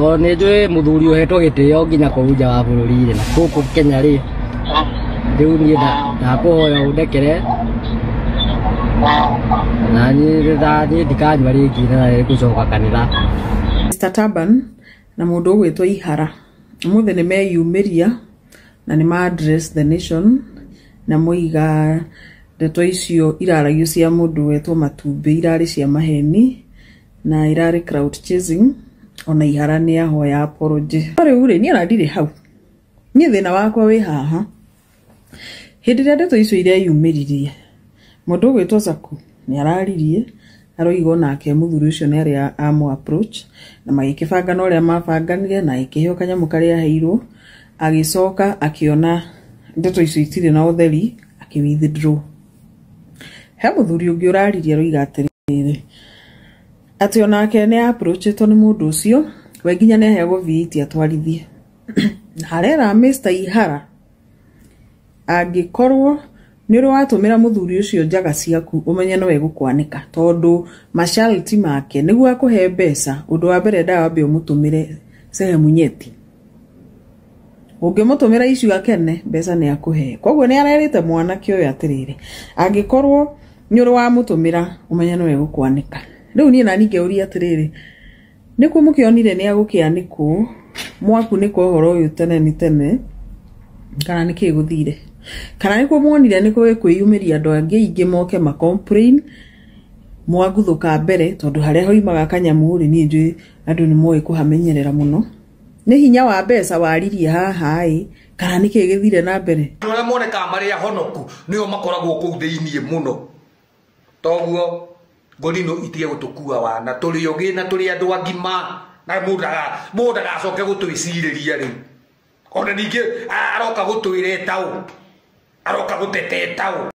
Tondũ nĩ njũĩ mũthuri ũhetwo gĩtĩo nginya kũu nja wa bũrũri rĩ na gũkũ Kenya rĩ, rĩu niĩ ndakũhoya ũndekere na niĩ ndikanyua rĩngĩ na nĩngũcoka kanitha. Mr. Taban na mũndũ ũgwĩtwo Ihara ũmũthĩ nĩ meyumĩria na nĩ ma address the nation na moiga ndeto icio iraragio cia mũndũ wetwo Matumbĩ irarĩ cia maheni na irarĩ crowd chasing ona Ihara nĩ ahoya apology. No rĩu rĩ, niĩ ona ndirĩ hau, niĩ thĩna wakwa wĩ haha. Hĩndĩ ĩrĩa ndeto icio ireyumĩririe, mũndũ ũgwĩtwo Zaku nĩ araririe aroiga onake mũthuri ũcio nĩ arĩ amũ approach na magĩkĩbangana ũrĩa mabanganire na agĩkĩheo kanyamũ karĩa aheirwo, agĩcoka akĩona ndeto icio itirĩ na ũtheri, akĩ withdraw. He mũthuri ũngĩ ũraririe aroiga atĩrĩrĩ, atĩ onake nĩ approachĩtwo nĩ mũndũ ũcio, we nginya nĩ aheagwo V8 atwarithie. Na arera Mr. Ihara angĩkorwo nĩ ũrĩ watũmĩra mũthuri ũcio njaga ciaku ũmenye no egũkwanĩka, tondũ masharti make nĩguo akũhe mbeca, ũndũ wa mbere endaga wambe ũmũtũmĩre sehemu nyeti. Ũngĩmũtũmĩra icio akene, mbeca nĩ akũhe. Koguo nĩ arerĩte mwanake ũyũ atĩrĩrĩ, angĩkorwo nĩ ũrĩ wamũtũmĩra ũmenye no egũkwanĩka. Rĩu niĩ nani ngeuria atĩrĩrĩ, nĩkũ mũkĩonire nĩ agũkĩanĩkwo, mwakunĩka ũhoro ũyũ tene nĩ tene, kana nĩkĩ gũthire? Kana nĩkũ muonire nĩ kwĩyumĩria andũ angĩ aingĩ moke ma complain mwaguthũka mbere, tondũ harĩa hoimaga kanyamũ rĩ, niĩ njũĩ andũ nĩ moĩ kũhamenyerera mũno. Nĩ hinya wa mbeca waririe haha ĩ, kana nĩkĩ gĩthire na mbere? Andũ arĩa monekaga marĩ ahonoku nĩo makoragwo kũu thĩiniĩ mũno. Toguo ngorino itige gũtũkua wana, tũrĩ ogĩ na tũrĩ andũ agima, na mũndũ ndagacoke gũtwĩcirĩria rĩu. Ona ningĩ aroka gũtwĩra etaũ, aroka gũteta etaũ.